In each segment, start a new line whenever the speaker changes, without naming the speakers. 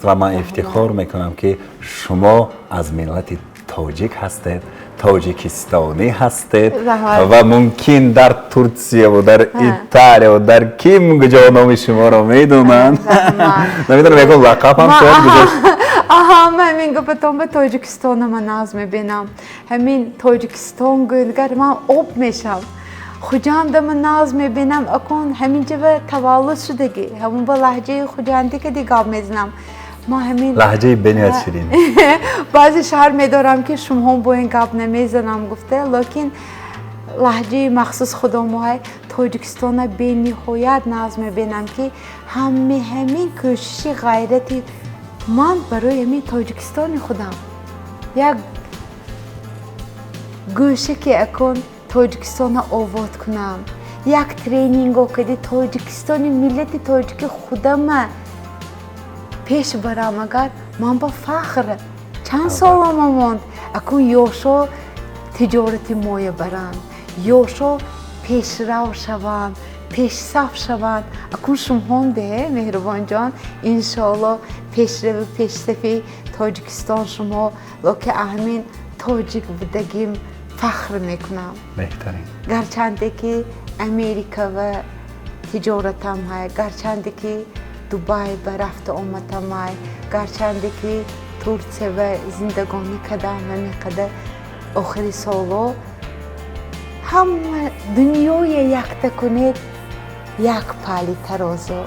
Ва ман ифтихор мекунам, ки шумо аз миллати тоҷик ҳастед, тоҷикистонӣ ҳастед.
Раҳмат.
Ва мумкин дар Турсияву дар Италияву дар ким куҷо номи шуморо медонанд.
Раҳмат.
Намедонам, ягон лақаб ҳам шояд гузошт.
Аҳа, ман ҳамин гапатон ба Тоҷикистона ман нағз мебинам. Ҳамин Тоҷикистон гӯйгар ман об мешавам. Хуҷанда ман нағз мебинам, акун ҳамин ҷава таваллуд шудагӣ, ҳамун ба лаҳҷаи хуҷандӣ кади гап мезанам. Ман ҳамин
лаҳҷаи бениҳоят ширин.
Баъзе шаҳр медорам, ки шумоҳо бо ин гап намезанам гуфта, лекин лаҳҷаи махсус худомоҳай. Тоҷикистона бениҳоят нағз мебинам, ки ҳаме ҳамин кӯшиши ғайрати ман барои ҳамин Тоҷикистони худам як гӯша, ки акун Тоҷикистона обод кунам, як тренинго кади Тоҷикистони миллати тоҷики худама пеш барам, агар ман ба фахр. Чанд солама монд, акун ёшо тиҷорати моя баранд, ёшо пешрав шаванд, пешсаф шаванд. Акун шумҳон де, Меҳрубонҷон, иншоалло, пешрави пешсафи Тоҷикистон шумо. Локи ҳамин тоҷик будагим фахр мекунам.
Беҳтарин.
Гарчанде ки Америка ва тиҷоратам ҳай, гарчанде ки Дубай ба рафту омадам ҳай, гарчанде ки Турсия ва зиндагонӣ кардам, ҳамин қадар охири солҳо ҳама дунёя якта кунед, як пали тарозу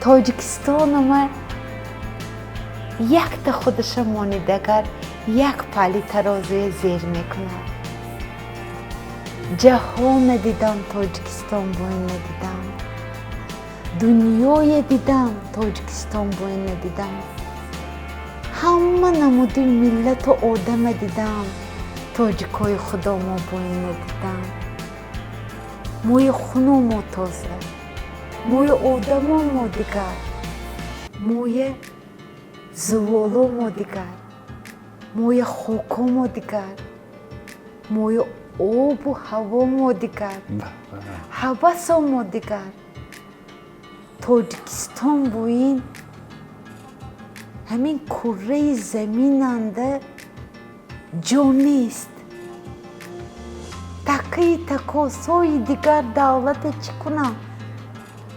Тоҷикистонама якта худаша монидагар, як пали тарозуя зер мекунад. Ҷаҳон надидам, Тоҷикистон боин надидам, дунёе дидам, Тоҷикистон боин надидам, ҳама намуди миллату одама дидам, тоҷикҳои худомо боин надидам. Мои хуномо тоза, мои одамо дигар, моя зуволомо дигар, моя хокомо дигар, моя обу ҳавомо дигар, ҳавасомо дигар. Тоҷикистон буин ҳамин курраи заминанда ҷо нест. Такаи такосои дигар давлата чӣ кунам,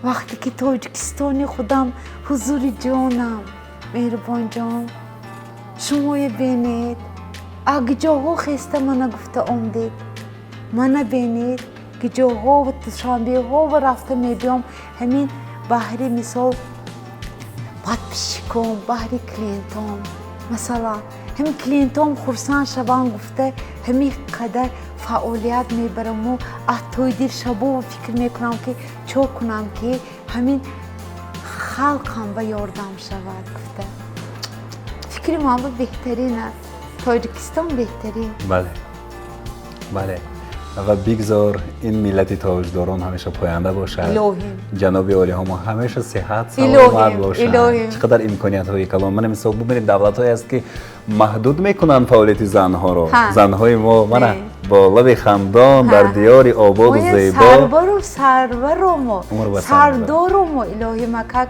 вақте ки Тоҷикистони худам ҳузури ҷонам. Меҳрубонҷон, шумое бинед, гиҷоҳо хеста мана гуфта омдед, мана бинед, гиҷоҳо душанбеҳо рафта мебиём. Ҳамин баҳри мисол подписчиком, баҳри клиентом, масалан, ҳамин клиентом хурсанд шаванд гуфта, ҳамин қадар фаъолият мебараму аз тои дил шабо фикр мекунам, ки чо кунам, ки ҳамин халқам ба ёрдам шавад гуфта. Фикри ман ба беҳтарин аст, Тоҷикистон беҳтарин.
Бале, ва бигзор ин миллати тоҷдорон ҳамеша поянда бошад.
Илоҳим.
Ҷаноби олиҳомо ҳамеша сиҳат
Илоҳим,
саломат бошанд.
Илоҳим.
Чӣ қадар имкониятҳои калон! Мана мисол бубинед, давлатҳое аст, ки маҳдуд мекунанд фаъолияти занҳоро. Занҳои мо мана бо лаби хандон дар диёри ободу
Моя
зебо.
Сарвару сарваромо,
Умр ба сар.
сардоромо, илоҳим, акак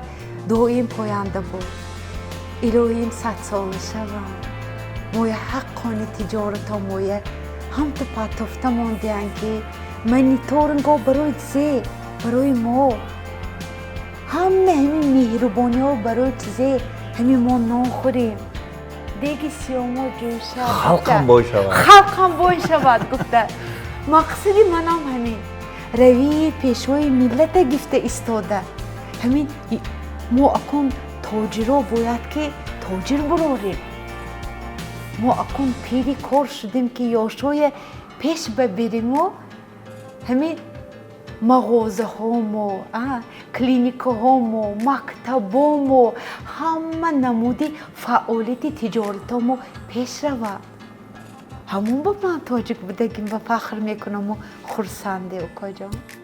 доим поянда буд, илоҳим, садсола шавам. Моя ҳаққони тиҷорато моя ҳамту патофта мондианд, ки мониторинго барои зе, барои мо ҳама ҳамин меҳрубониҳо барои чизе, ҳамин мо нон хӯрем, деги сиёмо ҷӯшад.
Халқам бой шавад.
Халқам бой шавад гуфта. Мақсади манам ҳамин равии пешвои миллата гифта истода. Ҳамин мо акун тоҷиро бояд ки тоҷир бурорем. Мо акун пири кор шудем, ки ёшое пеш ба бериму ҳамин мағозаҳомо, клиникаҳомо, мактабомо, ҳама намуди фаъолияти тиҷоратомо пеш равад. Ҳамон ба ман тоҷик будагим ба фахр мекунаму хурсанде, укоҷон.